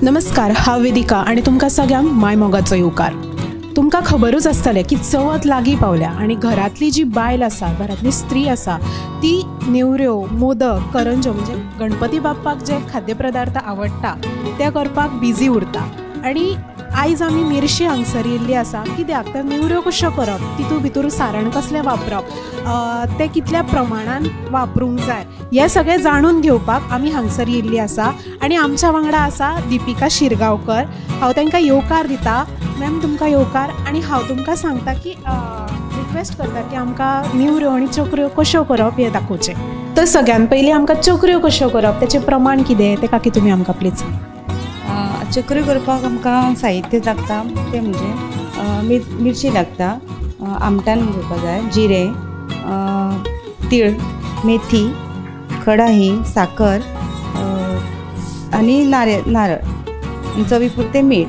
नमस्कार, हांव वेदिका आनी तुमकां सगळ्यांक my मोगाचो येवकार। तुमकां खबरूच आसतलें की चवथ लागीं पावल्या आनी घरांतली जी बायल आसा, घरांतली स्त्री आसा, ती नेवऱ्यो, मोदक, करंज्यो म्हणजे गणपती बाप्पाक जे खाद्यपदार्थ आवडटा ते करपाक बिजी उरता। आनी आयज आमी मिर्शी हांगसर येयल्ली आसा कित्याक तर नेवऱ्यो कश्यो करप, तितूंत भितर सारण कसलें वापरप, तें कितल्या प्रमाणान वापरूंक जाय, हें सगळें जाणून घेवपाक आमी हांगसर येयल्ली आसा। आनी आमच्या वांगडा आसा दिपिका शिरगांवकर। हांव तांकां येवकार दिता। मॅम, तुमकां येवकार। आनी हांव तुमकां सांगता की रिक्वेस्ट करता की आमकां नेवऱ्यो आनी चकऱ्यो कश्यो करप हें दाखोवचें। तर सगळ्यान पयलीं आमकां चकऱ्यो कश्यो करप, तेचें प्रमाण कितें तें काकी तुमी आमकां प्लीज सांगा। चकऱ्यो करपाक आमकां साहित्य लागता तें म्हणजे मिरची लागता, आमटान घेवपाक जाय, जिरें, तीळ, मेथी, कढाई, साकर आनी नारळ, चवी पुरतें मीठ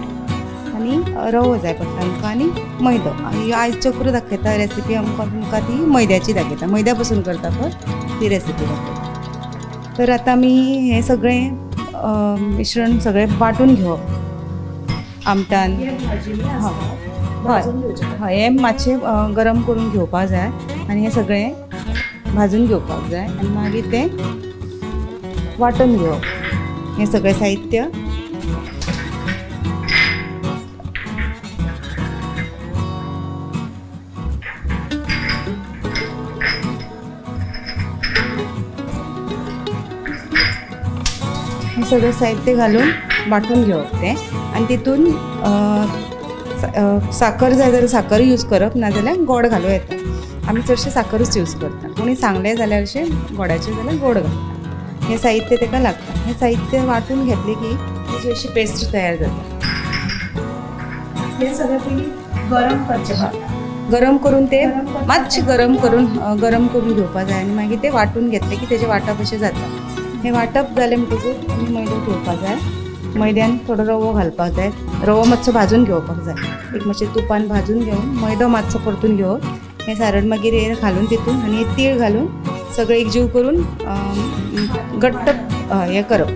आनी रवो जाय पडटा आमकां आनी मैदो। आयज चकऱ्यो दाखयता रेसिपी आमकां तुमकां ती मैद्याची दाखयता, मैद्या पसून करता पळय ती रेसिपी दाखयता। तर आतां आमी हें सगळें मिश्रण सगळें वांटून घेवप आमटान। हय हय, हें मातशें गरम करून घेवपाक जाय आनी हें सगळें भाजून घेवपाक जाय आनी मागीर तें वांटून घेवप हें सगळें साहित्य। सगळें साहित्य घालून वांटून घेवप तें आनी तितून साकर जाय जाल्यार साकर यूज करप, नाजाल्यार गोड घालूं येता। आमी चडशें साकरूच यूज करता, कोणी सांगलें जाल्यार अशें गोडाचें जाल्यार गोड घालता। हें साहित्य ताका लागता। हें साहित्य वांटून घेतलें की ताची अशी पेस्ट तयार जाता। हें सगळें पयलीं गरम करचें पडटा, गरम करून तें मातशें गरम करून घेवपाक जाय आनी मागीर तें वांटून घेतलें की तेजें वांटप अशें जाता। हें वांटप जालें म्हणटकूच आमी मैदो घेवपाक जाय, मैद्यान थोडो रवो घालपाक जाय, रवो मातसो भाजून घेवपाक जाय, एक मातशें तुपान भाजून घेवन मैदो मातसो परतून घेवप, हें सारण मागीर हें घालून तितून आनी तीळ घालून सगळें एकजीव करून घट्ट हें करप,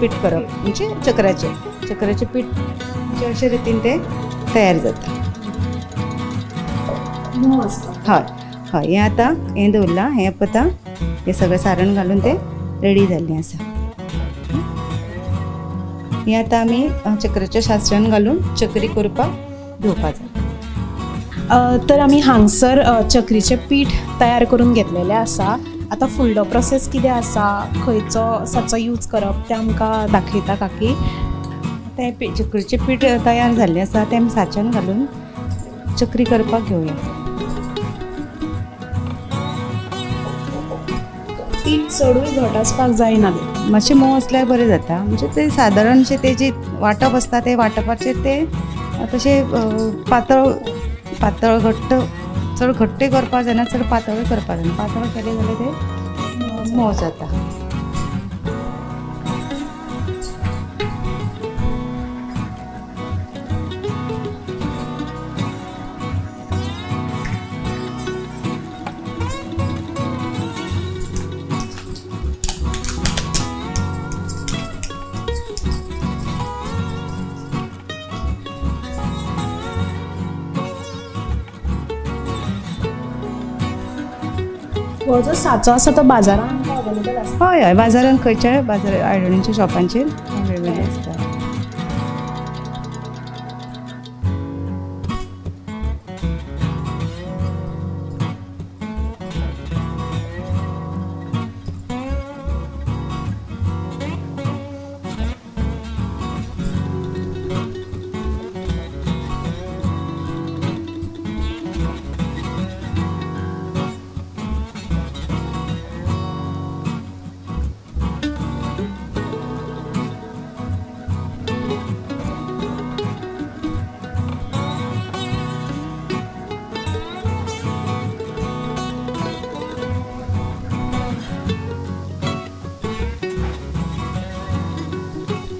पीठ करप म्हणजे चकऱ्याचें पीठ अशे रितीन तें तयार जाता। हय हय, हें आतां हें दवरलां, हें आतां हें सगळें सारण घालून तें रेडी जाल्लें आसा। हें आतां आमी चकऱ्याच्या साच्यान घालून चकरी करपाक घेवपाक जाय। तर आमी हांगसर चकरीचें पीठ तयार करून घेतलेलें आसा। आतां फुडलो प्रोसेस कितें आसा, खंयचो साचो यूज करप तें आमकां दाखयता काकी। आतां हें चकरीचें पीठ तयार जाल्लें आसा तें आमी साच्यान घालून चकरी करपाक घेवया। पीठ चडूय घट आसपाक जायना, मातशें मोव आसल्यार बरें जाता। म्हणजे तें सादारणशें तें जें वांटप आसता तें वांटपाचेर तें तशें पातळ पातळ घट्ट, चड घट्टय करपाक जायना, चड पातळूय करपाक जायना। पातळ केलें जाल्यार तें मोव जाता। हो जो साचो आसा तो बाजारांत अवेलेबल आसा? हय हय, बाजारांत खंयच्याय बाजार आयदनांच्या शॉपांचेर अवेलेबल आसता।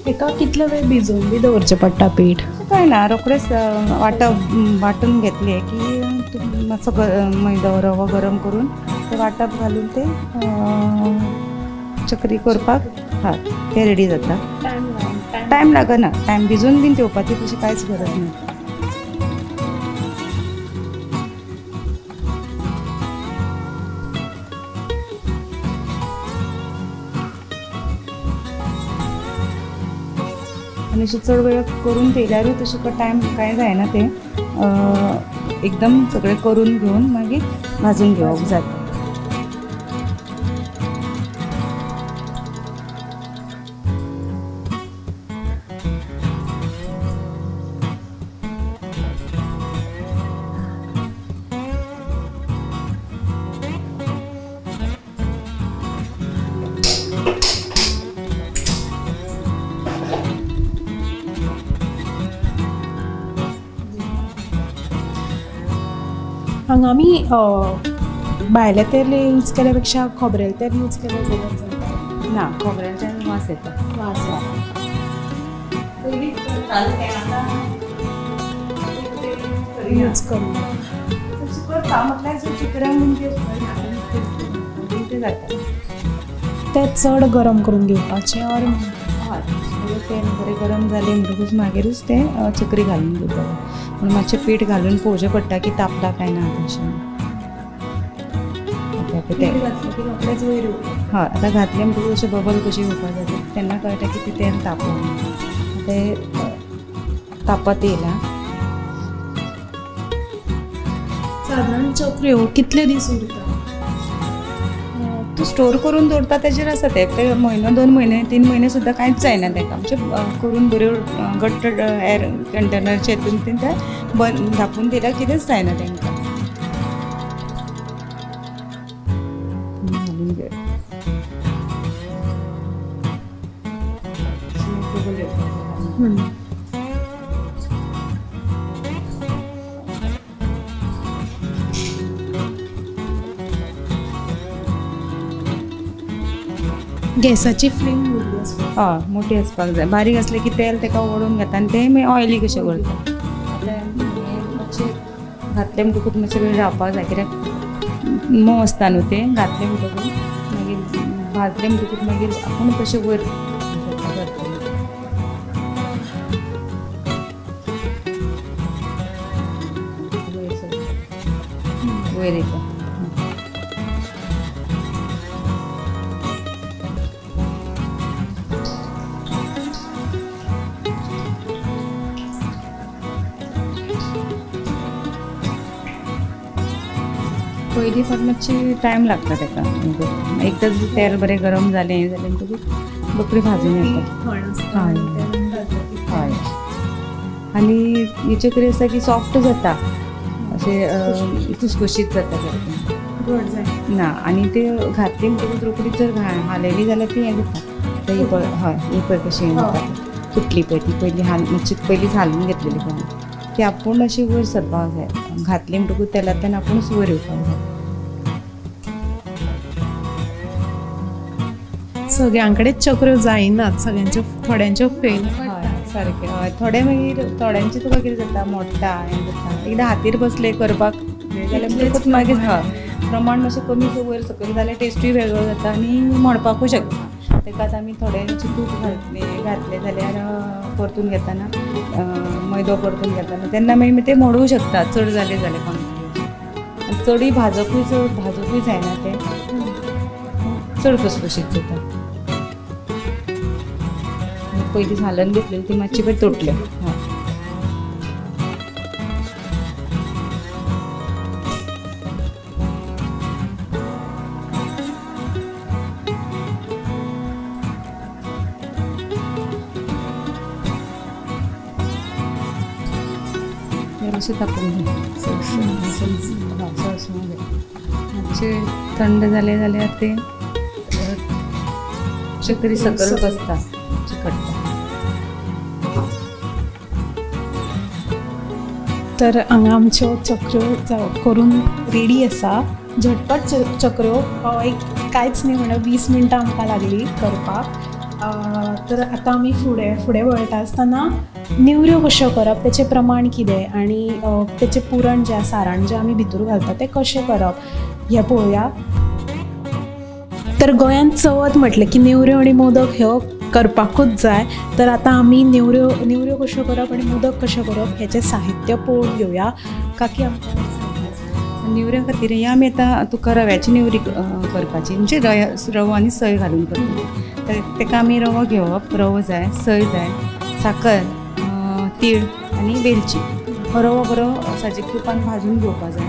एका कितलो वेळ भिजोवन बी दवरचें पडटा पीठ? कांय ना, रोखडेंच वांटून घेतलें की मातसो मैदो रवो गरम करून ते वांटप घालून ते चकरी करपाक हा ते रेडी जाता। चड टायम लागना, टायम भिजून बीन थेवपाची तशी कांयच गरज ना. आनी अशें चड वेळ करून थेयल्यारूय तशें टायम कांय जायना, तें एकदम सगळें करून घेवन मागीर भाजून घेवप जाता. हांगा आमी भायलें तेल यूज केल्या पेक्षा खोबरेल तेल यूज केलें जाल्यार चलता ना? खोबरेल तेल वास येता, वास येता. पयलीं यूज करून करता म्हटल्यार चिकऱ्यांक तें जाता, तें चड गरम करून घेवपाचें. ऑर हय, तेल बरें गरम जालें म्हणटकूच मागीरूच तें चकरी घालून घेवपाक. पूण मातशें पीठ घालून पळोवचें पडटा की तापला काय ना तशें. हय, आतां घातलें म्हणटकूच अशें बबल कशी येवपाक जाता तेन्ना कळटा की तें तेल तापलां. तें तापत येयलां. सादारण चकऱ्यो कितले दीस उरता? तूं स्टोर करून दवरता तेजेर आसा तें, ते म्हयनो 2 म्हयने 3 म्हयने सुद्दां कांयच जायना तेका. म्हणजे करून बऱ्यो घट्ट एअर कंटेनरचे हितून तें बंद धांपून दिल्यार कितेंच जायना तेंकां. घालून घेवप. गॅसाची फ्लेम मोठी आसपाक, हय मोठी आसपाक जाय. बारीक आसलें की तेल तेका ओडून घेता आनी तें मागीर ऑयली कशें करता. आतां मातशें घातलें म्हणटकूच मातशें वेळ रावपाक जाय, कित्याक मोव आसता न्हू तें. घातलें म्हणटकूच मागीर भाजलें म्हणटकूच मागीर आपूण कशें वयर वयर येता. पयलीं फावट मातशी टायम लागता तेका, एकदां तेल बरें गरम जालें जालें म्हणटकूच बकरी भाजून येता. हय हय, आनी ही चकरी आसा की सॉफ्ट जाता, अशें खुसखुशीत जाता सारकें ना. आनी ते घातली म्हणटकूच रोखडीच जर हालयली जाल्यार ती हें जाता. आतां ही पळय, हय ही पळय कशी हें जाता, तुटली पळय ती. पयलीं मातशी पयलींच हालून घेतलेली पळय ती आपूण अशी वयर सरपाक जाय. घातली म्हणटकूच तेलांतल्यान आपूणच वयर येवपाक जाय. सगळ्यां कडेन चकऱ्यो जायनात, सगळ्यांच्यो थोड्यांच्यो फेल सारकें. हय, थोडे मागीर थोड्यांचे तुका कितें जाता मोडटा हें जाता. एकदां हातीर बसले करपाक जाल्यार म्हणटकूच मागीर हय प्रमाण मातशें कमी वयर सकयल जाल्यार टेस्टूय वेगळो जाता आनी मोडपाकूय शकता. तेकाच आमी थोडें तूप घातलें जाल्यार परतून घेतना मैदो परतून घेतना तेन्ना मागीर ते मोडूंक शकता चड जालें जाल्यार क्वॉन्टिटी. आनी चडूय भाजपूय चड भाजपूय जायना, तें चड खुसखुशीत जाता. पयलीं घालून घेतलेली ती मातशी पळय तुटल्या. हय, मातशें तापोवन घे, सळसून घे. मातशें थंड जालें जाल्यार तें चकरी सकयल बसता, चिकटता. तर हांगा आमच्यो चकऱ्यो करून रेडी आसा. झटपट चकऱ्यो, एक कांयच न्ही म्हणल्यार 20 मिनटां आमकां लागली करपाक. तर आतां आमी फुडें फुडें वळटा आसतना नेवऱ्यो कश्यो करप, तेचें प्रमाण कितें आनी तेचें पुरण जें आसा, सारण जें आमी भितर घालता तें कशें करप हें पळोवया. तर गोंयांत चवथ म्हटलें की नेवऱ्यो आनी मोदक ह्यो करपाकूच जाय. तर आतां आमी नेवऱ्यो नेवऱ्यो कश्यो करप आनी मोदक कशें करप हेचें साहित्य पळोवन घेवया. काकी आमकां नेवऱ्या खातीर हे आमी आतां तुका रव्याची नेवरी करपाची, म्हणजे रवो आनी सय घालून करता. तर ताका आमी रवो घेवप, रवो जाय, सय जाय, साकर, तीळ आनी वेलची. हो रवो बरो साजीक तुपान भाजून घेवपाक जाय.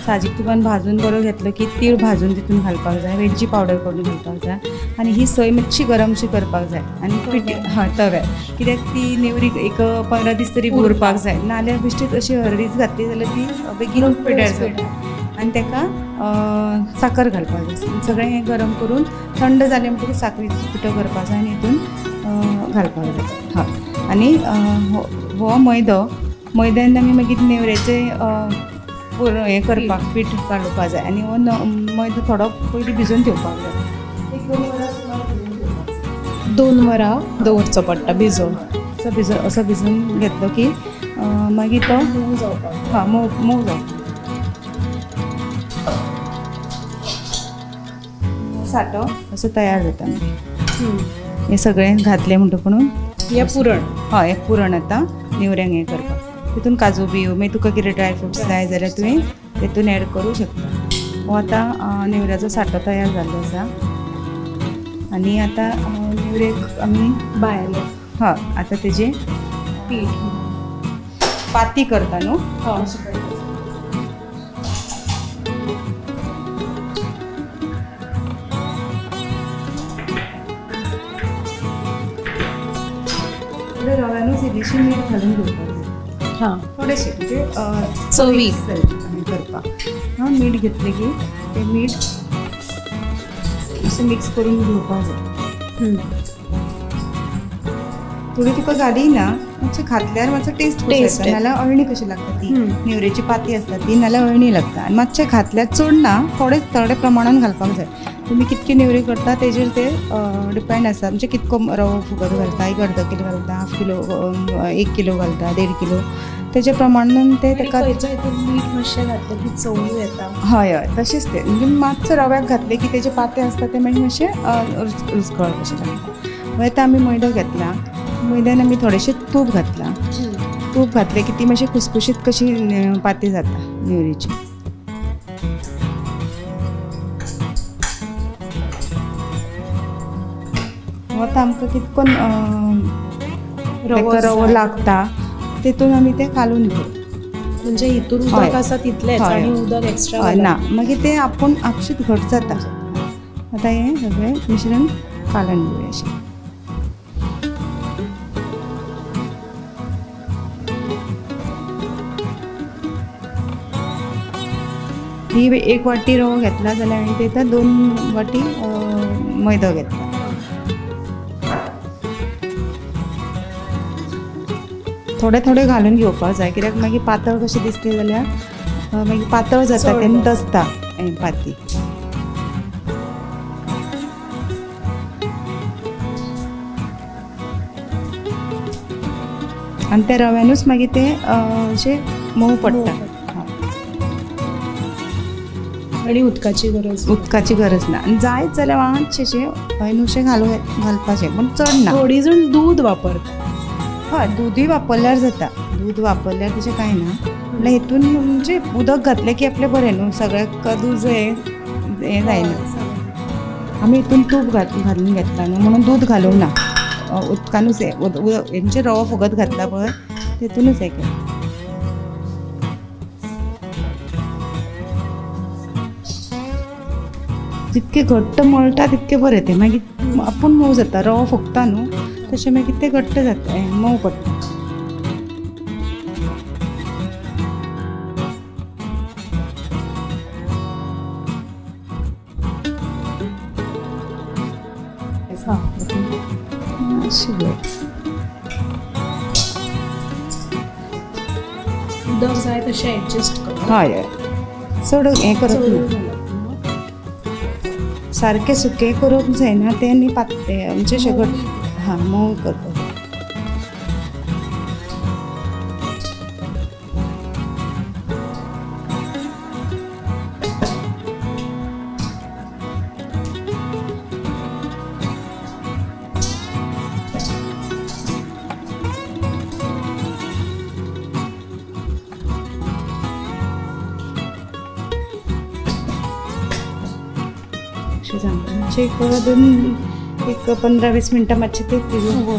साजीक तुपान भाजून बरो घेतलो की तीळ भाजून तितून घालपाक जाय, वेलची पावडर करून घालपाक जाय आनी ही सय मातशी गरमशी करपाक जाय आनी पिठी हय तव्यार, कित्याक ती नेवरी एक 15 दीस तरी उरपाक जाय, नाल्यार बेश्टीच अशी हरवीच घातली जाल्यार ती बेगीन पिड्यार जाता. आनी ताका साकर घालपाक जाय. सगळें हें गरम करून थंड जालें म्हणटकूच साकरीचो पिठो करपाक जाय आनी हितून घालपाक जाय. हय आनी हो मैदो, मैद्यान आमी मागीर नेवऱ्याचें हें करपाक पीठ काडपाक जाय आनी हो मैदो थोडो पयलीं भिजून ठेवपाक जाय. एक 2 वरां सुमार भिजून ठेवपाक जाय. 2 वरां दवरचो पडटा भिजोवन. असो भिजून घेतलो की मागीर तो मोव जावपाक, हां मोव जावपाक साठो असो तयार जाता. मागीर हें सगळें घातलें म्हणटकूच हें पुरण, हय हें पुरण आतां नेवऱ्यांक हें करपाक. तितून काजू बियो, मागीर तुका कितें ड्राय फ्रुट्स जाय जाल्यार तुवें तितून एड करूं शकता. हो आतां नेवऱ्याचो साठो तयार जाल्लो आसा आनी आतां नेवरेक आमी भायले, हय आतां तेजें पीठ पाती करता न्हू, हय रव्यानूच इल्लीशी मीठ घालून घेवपाक जाय. हां थोडेशें म्हणजे चवीक करपाक. हां मीठ घेतलें की तें मीठ अशें मिक्स करून घेवपाक जाय. थोडी तुका जाली ना मातशें घातल्यार मातसो टेस्ट येता, नाल्यार अळणी कशी लागता ती नेवरेची पाती आसता ती, नाल्यार अळणी लागता. आनी मातशें घातल्यार चड ना, थोडे थोडे प्रमाणान घालपाक जाय. तुमी कितके नेवरी करता तेजेर ते डिपेंड आसा, म्हणजे कितको रवो फुगत घालता, एक अर्द किलो घालता, हाफ किलो, 1 किलो घालता, 1.5 किलो, तेजे प्रमाणान ते ताका मीठ मातशें घातलें की चवूय येता. हय हय तशेंच तें, म्हणजे मातसो रव्याक घातलें की तेजे पाते आसता ते मागीर मातशें रुचकळ कशें लागता. मागीर आतां आमी मैदो घेतला, मैद्यान आमी थोडेशें तूप घातलां. तूप घातलें की ती मातशी खुसखुशीत कशी पाती जाता नेवरीची. आतां आमकां कितको रवो लागता तितून आमी तें कालून घेवप, म्हणजे हितून उदक आसा तितलेंच आनी उदक एक्स्ट्रा ना, मागीर तें आपूण आपशींच घट जाता. आतां हें सगळें मिश्रण कालून घेवया अशें. ही 1 वाटी रवो घेतला जाल्यार हांवें तेका 2 वाटी मैदो घेतला. थोडे थोडे घालून घेवपाक जाय, कित्याक मागीर पातळ कशें दिसलें जाल्यार मागीर पातळ जाता तेन्ना दसता पाती. आनी त्या रव्यानूच मागीर तें अशें मोव पडटा आनी उदकाची गरज, उदकाची गरज ना. आनी जायच जाल्यार मातशें नुशें घालपाचें, पूण चड ना. थोडी जाण दूद वापरता. हय दूदय वापरल्यार जाता, दूद वापरल्यार तशें कांय ना, म्हणल्यार हितून म्हणजे उदक घातलें की आपलें बरें न्हू, सगळ्याक दूद हें जायना. आमी हितून तूप घालून घेतला न्हू म्हणून दूद घालूंक ना, उदकानूच हें म्हणजे रवो फुगत घातला पळय तितूनच हें केलें. जितकें घट्ट मळटा तितकें बरें तें, मागीर आपूण मोव जाता, रवो फुगता न्हू तशें मागीर तें घट्ट जाता, मोव पडटा. उदक जाय तशें एडजस्ट करप. हय हय चड हें करप ना, सारकें सुकें करूंक जायना तें न्ही, पातळ म्हणजे घट हां मोव करपाक. मातशें सांगता मातशें एक 2 एक 15-20 मिनटां मातशें ते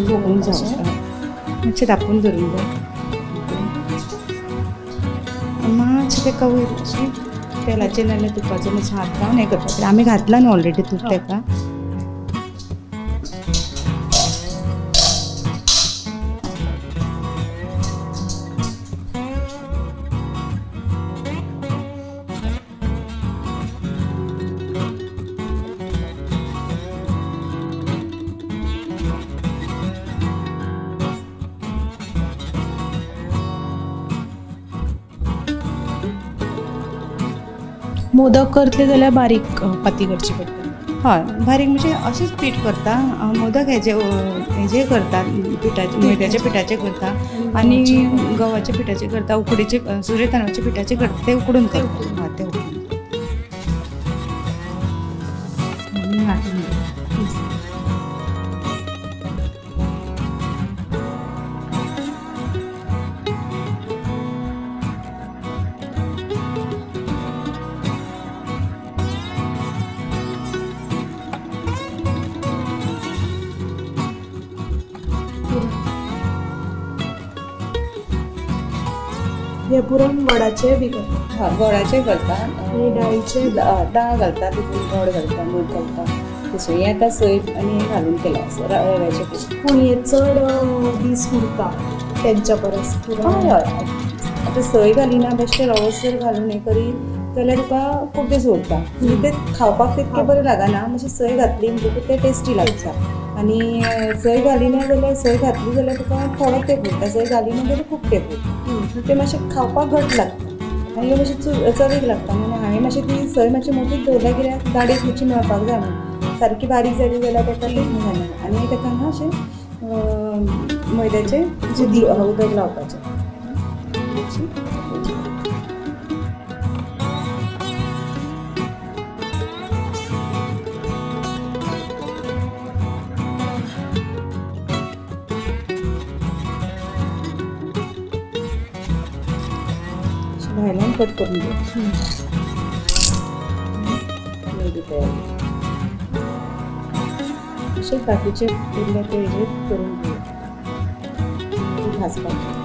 वोगूंक जाय मातशें धापून धरूंक जाय मातशें तेका वयर अशें तेलाचेर नाल्यार तुपाचो मातसो हात लावन हें करपाचें आमी घातलां न्हू ऑलरेडी तूप तेका मोदक करतले जाल्यार बारीक पाती करची पडटा हय बारीक म्हणजे अशेंच पीठ करता मोदक हेजे हेजे करता पिठाचे मैद्याच्या पिठाचे करता आनी गव्हाच्या पिठाचे करता उकडीचे सुरे तांदळाच्या पिठाचे करता ते उकडून करता हय ते उकडून लाटून हे पुरण गोडाचे बी करता हय गोडाचे करता आनी डाळीचे डाळ घालता तितून गोड घालता मूग घालता तशें हें आतां सय आनी हें घालून केलां रव्याचें पीठ पूण हें चड दीस उरता तेंच्या परस हय हय आतां सय घालिना बेश्टें रवो जर घालून हें करीत जाल्यार तुका खूब दीस उरता म्हणजे तें खावपाक तितकें बरें लागना मातशें सय घातली म्हणटकूच तें टेस्टी लागता आनी सय घालिना जाल्यार सय घातली जाल्यार तुका थोडो तेंप उरता सय घालिना जाल्यार खूब तेंप उरता तें मातशें खावपाक घट लागता आनी मातशें चवीक लागता आनी हांवें मातशें ती सय मातशी मोटीच दवरल्या कित्याक दाडेक मातशी मेळपाक जाय म्हणून सारकी बारीक जाली जाल्यार ताका ती जायना आनी ताका हांगा अशें मैद्याचें उदक लावपाचें भायल्यान कट करून घेवची तयार अशें बाकीचे उरले ते हेजेर करून घेवया भाजपाचे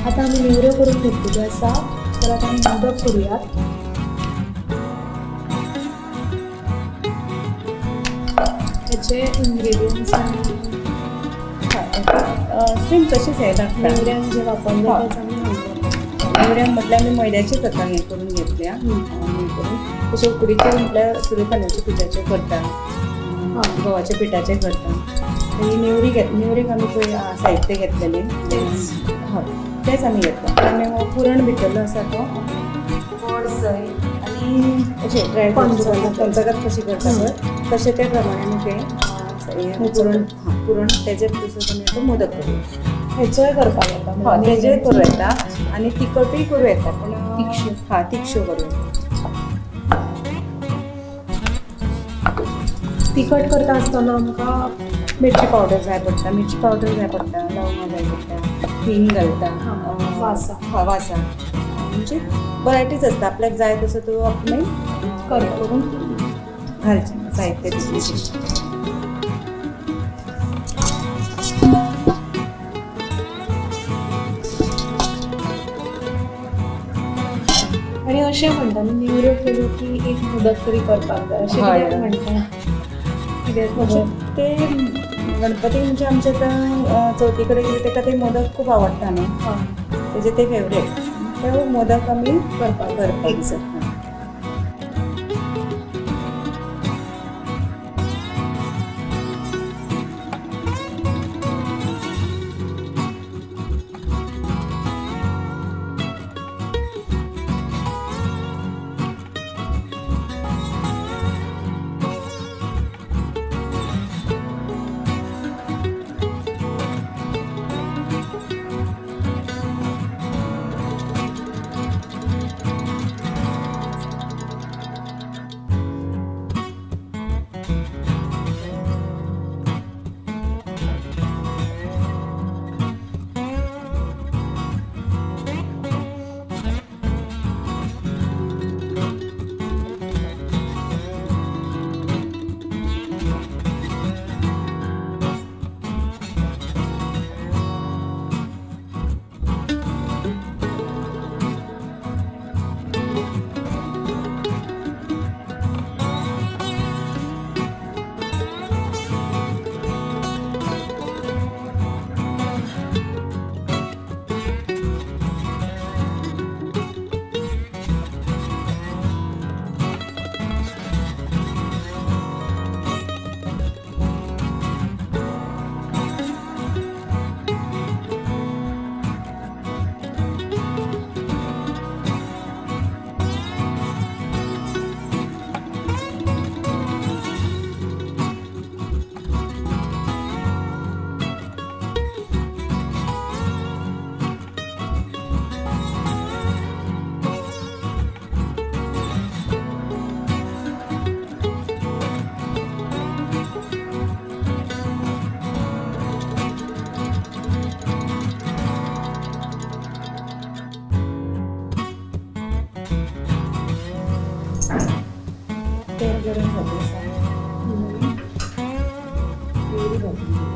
आतां आमी नेवऱ्यो करून घेतलेल्यो आसा तर आतां आमी मोदक करुयात हेचे इन्ग्रेडियंट्स सेम तशेंच हें लागता नेवऱ्यांक जे वापरले तेच आमी घालतात नेवऱ्यांक म्हटल्यार आमी मैद्याचेच आतां हें करून घेतल्या हें करून तशें उकडीचें म्हटल्यार सुर्यतांदळाच्या पिठाचें करता गव्हाच्या पिठाचें करता आनी नेवरी नेवरीक आमी पळय साहित्य घेतलेलें तेच हय तेच आमी घेतला आमी हो पुरण भितरलो आसा तो गोड सय आनी अशें ड्राय फ्रुट्स पंचगत कशें करता पळय तशें त्या प्रमाणे आमी तें पुरण पुरण तेजे तसोच आमी आतां मोदक करूया हेचोय करपाक येता हय तेजेय करूं येता आनी तिखटूय करूं येता पूण तिखश्यो हां तिखश्यो करूं येता तिखट करता आसतना आमकां मिरची पावडर जाय पडटा मिरची पावडर जाय पडटा लवंगां जाय पडटा हिंग घालता वासा हय वासा म्हणजे वरायटीज आसता आपल्याक जाय तसो तूं आपणें करून घालचें साहित्य तितलें. अशें म्हणटा न्ही, नेवऱ्यो केल्यो की एक मोदक तरी करपाक जाय अशें कित्याक म्हणटा? कित्याक खबर? ते गणपती म्हणजे आमच्या आतां चवथी कडेन कितें ताका ते मोदक खूब आवडटा न्हू, तेजे ते फेवरेट, ते मोदक आमी करपाक जाय. तेल गरम जालें आसा, नेवरी घालून घेवया.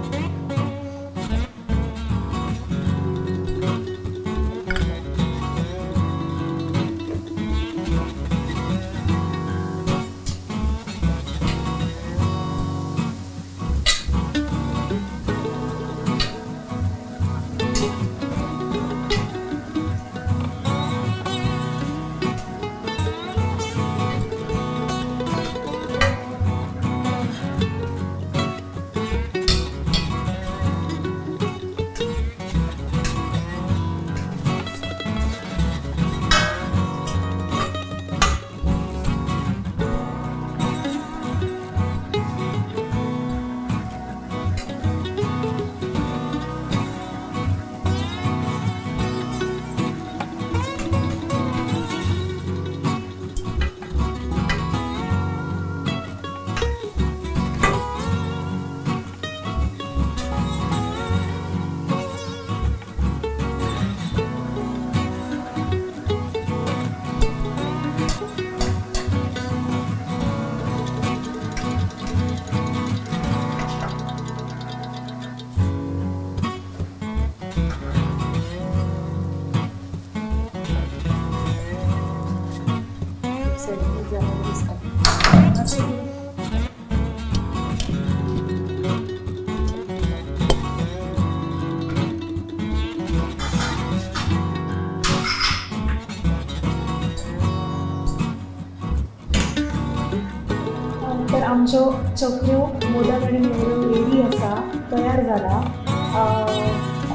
तर आमच्यो चकऱ्यो मोदक आनी नेवऱ्यो रेडी आसा, तयार जाला.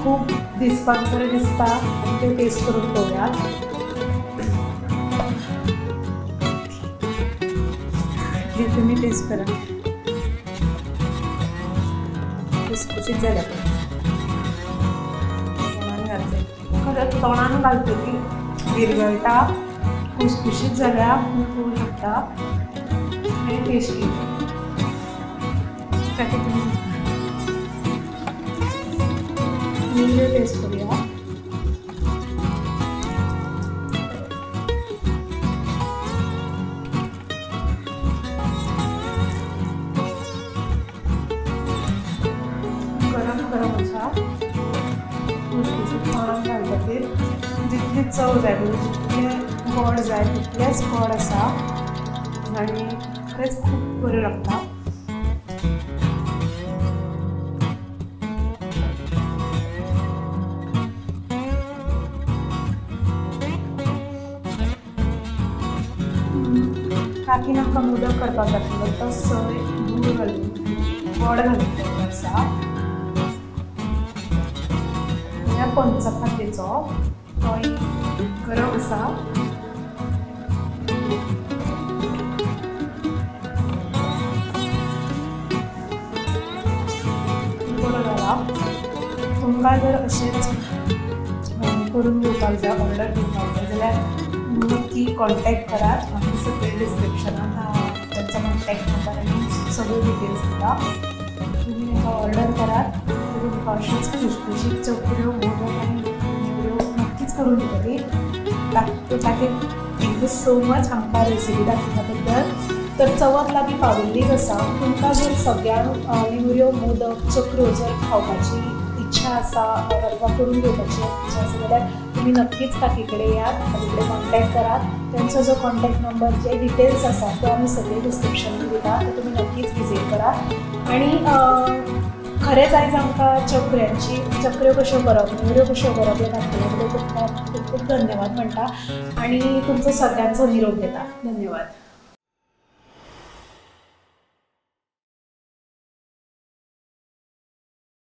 खूब दिसपाक बरें दिसता आनी त्यो टेस्ट करून पळोवया. तुम्ही टेस्ट करा, खुसखुशीत जाल्या तोंडान घालते, खरेंच तोंडान घालतकीर विरगळटा, खुसखुशीत जाल्या तुमी पळोवंक शकता आनी टेस्टी. नेवऱ्यो टेस्ट करूया. गरम गरम आसा, खुसखुशीत तोंडान घालतकीर जितली चव जाय म्हणजे जितलें गोड जाय तितलेंच गोड आसा आनी खरेंच खूब बऱ्यो लागता. काकीन आमकां मोदक करपाक घातलो तो सय गूळ घालून गोड घालून आसा. ह्या पंचखाद्याचो तोय गरम आसा. बरो जाला. तुमकां जर अशेंच करून घेवपाक जाय, ऑर्डर दिवपाक जाय जाल्यार नक्की कॉन्टॅक्ट करात. आमी सगळे डिस्क्रिप्शनान तांचो कॉन्टॅक्ट नंबर आनी सगळ्यो डिटेल्स दिता. तुमी तांकां ऑर्डर करात. तुमकां अशेंच खुशखुशीत चकऱ्यो, मोदक आनी नेवऱ्यो नक्कीच करून दितली. ताकी thank you so much आमकां रेसिपी दाखयल्या बद्दल. तर चवथ लागीं पाविल्लीच आसा. तुमकां जर सगळ्यांक नेवऱ्यो, मोदक, चकऱ्यो जर खावपाची इच्छा आसा अथवा करून घेवपाची इच्छा आसा जाल्यार तुमी नक्कीच काकी कडेन येयात, काकी कडेन कॉन्टॅक्ट करात. तेंचो जो कॉन्टॅक्ट नंबर, जे डिटेल्स आसा त्यो आमी सगळे डिस्क्रिप्शनान दिता, ते तुमी नक्कीच विजीट करात. आनी खरेंच आयज आमकां चकऱ्यो कश्यो करप, नेवऱ्यो कश्यो करप हें दाखयल्या बद्दल तुमकां खूब खूब धन्यवाद म्हणटा आनी तुमचो सगळ्यांचो निरोप घेता. धन्यवाद.